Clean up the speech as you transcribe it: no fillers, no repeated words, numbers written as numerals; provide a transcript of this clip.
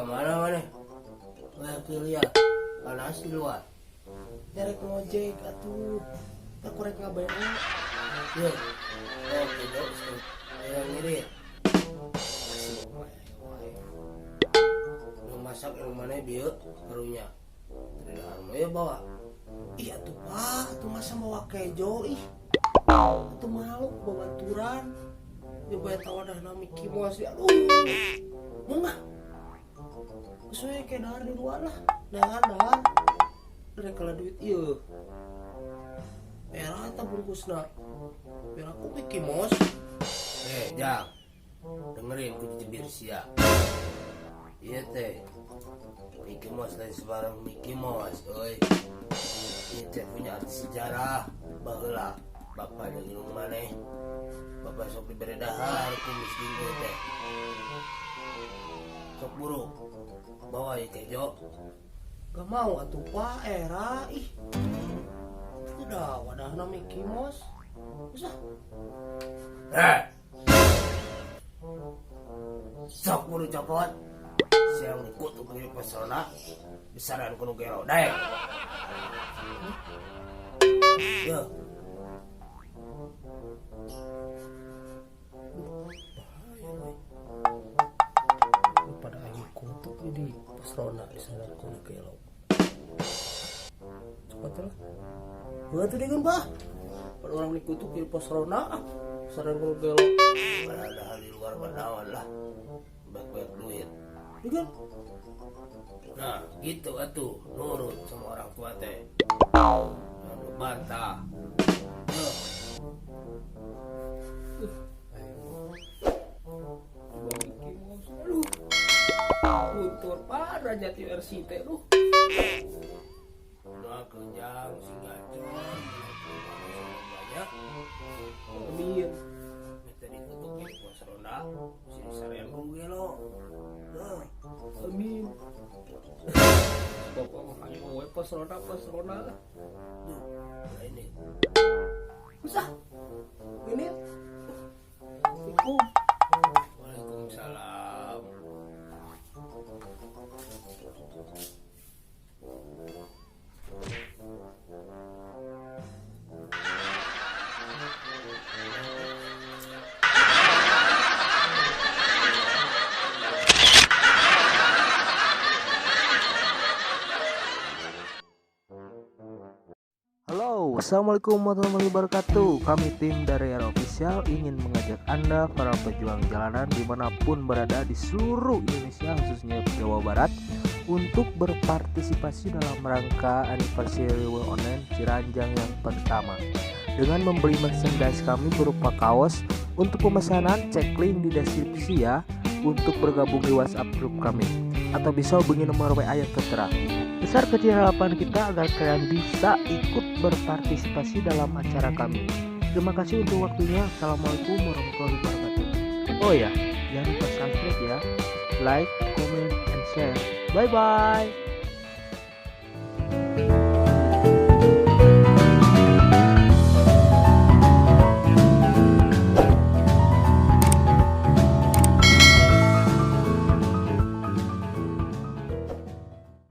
Kemana mana? Lihat lihat. Panas di luar. Rek ngojek atuh. Aku rek ngabayar. Yuk. Oh, tidak. Yang ngirit. Kasih wae wae. Nu masak yang mana bieu karunya. Tidak mah ya bawa. Ih atuh, Pak, atuh masa mawa kejo ih. Atuh malu babaturan. Nyoba eta wadahna Mickey Mouse ya. Aduh. Mau nggak? Geus we kayak dahar di luar lah. Dahar dahar. Rek kalah duit ieu. Era eta bungkusna. Biar aku Mickey Mouse. Eh, Jang. Dengerin ku jebir sia. Iya teh. Mickey Mouse lain sembarang Mickey Mouse, euy. Ieu teh punya arti sejarah. Baheula bapak jeung indung maneh. Bapak sok dibere dahar ku miskin ieu teh. Sok buru. Bawa ieu kejo. Gak mau atuh, Pak, era ih. Udah wadahna Mickey Mouse. Bisa. Eh. Sok buru copot. Siang dikutuk di pesona. Besaran kudu gelo daek. Yo. Bahaya euy. Pada aing kutuk jadi pos ronda di sana kudu gelo. Cepat lah. Gua tuh dengan bah. Pada orang dikutuk jadi pos ronda ah. Besaran kudu gelo. Pada ada hal di luar bernawan lah. Baik-baik duit. Dengan Nah, gitu atuh, nurut sama orang tua teh. Jangan bantah. Yo. Coba Mickey Mouse. Aduh. Luntur parah jati versi teh duh. Doakeun Jang sing gacor, banyak. Amin. Meh dikutuk di pos ronda, sini sarean kudu gelo. Heuh. Amin. Bapak mah ayo we pos ronda pos ronda. Duh, nah ini. Usah. Ini. Assalamualaikum. Waalaikumsalam. Halo, assalamualaikum warahmatullahi wabarakatuh. Kami tim dari Era Official ingin mengajak Anda para pejuang jalanan dimanapun berada di seluruh Indonesia, khususnya Jawa Barat, untuk berpartisipasi dalam rangka anniversary Riweuh Online Ciranjang yang pertama. Dengan membeli merchandise kami berupa kaos. Untuk pemesanan cek link di deskripsi ya, untuk bergabung di WhatsApp grup kami, atau bisa hubungi nomor WA yang tertera. Besar kecil harapan kita agar kalian bisa ikut berpartisipasi dalam acara kami. Terima kasih untuk waktunya. Assalamualaikum warahmatullahi wabarakatuh. Oh ya, jangan lupa subscribe ya, like, comment, and share. Bye bye.